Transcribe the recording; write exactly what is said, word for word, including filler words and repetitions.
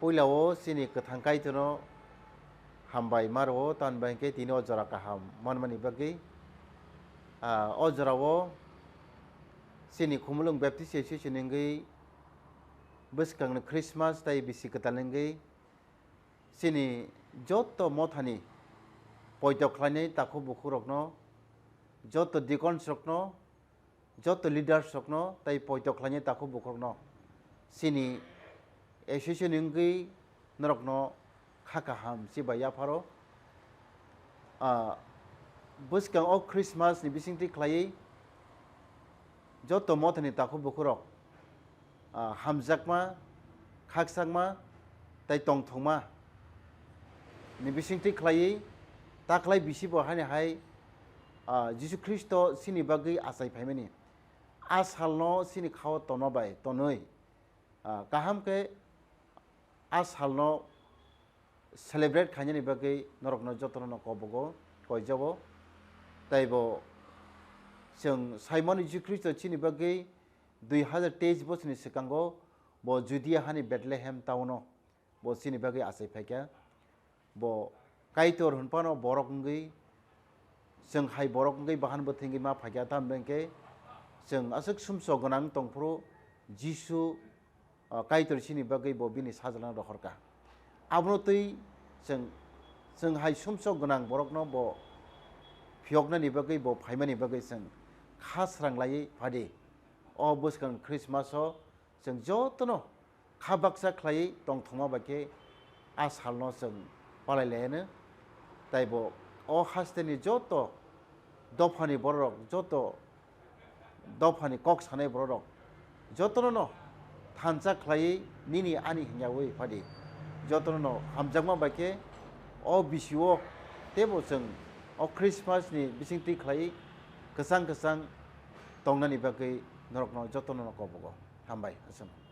Puila o chini kwthang Kaitorno hambai ma rwo, tamni bagwi khe tini o jora kaham manmani bagwi. Ah, o jora o chini Khumulwng Baptist Association wngwi bwskangni Christmas tei bisi kwtal wngwi chini joto mothani poito khlainai takhuk bukhuk rokno, joto deacons rokno, joto leaders rokno tei poito khlainai takhuk bukhuk rokno chini association wngwi norokno kha kaham chibai yapharo. Ah, bwskang o Christmas ni bisingtwi khlaiwi joto mothani takhuk bukhuk rok, ah, hamjakma, khakchangma tei tongthokma ni bisingtwi khlaiwi taklai bisi bo haini hai, ah, Jisu Khristo chini bagwi achai phaimani. A salno chini khao tono bai tonwi, ah, kaham khe a salno celebrate khainani bagwi norokno jotono no kobogo koijago. Tei bo chwng saimano Jisu Khristo chini bagwi dui hazar teis bochorni swkango bo Judia hani Bethlehem town-o bo chini bagwi achai phaikha. Bo Kaitor hwnphano borok wngwi, chwng hai borok wngwi bahan bwthwngwi ma phaikha, tamni hwnkhe chwng aswk sumsok gwnang tongphuru Jisu, ah, Kaitor chini bagwi bo bini sajlano rohorkha. Abono twi chwng, chwng hai sumsok gwnang borokno bo phiyoknani bagwi, bo phaimani bagwi chwng kha srang laiwi phadi. O bwskang Christmas-o chwng jotono kha baksa khlaiwi tongthokma bai khe a salno chwng palai lai anw. Tei bo o hasteni joto dophani bororok, joto dophani kok sanai bororok jotono no thansa khlaiwi nini ani hwnyawi phadi. Jotono no hamjakma bai khe o bisio teibo chwng o Christmas ni bisingtwi khlaiwi kwchang kwchang tongnani bagwi norokno jotono no kobogo. Hambai, aswk.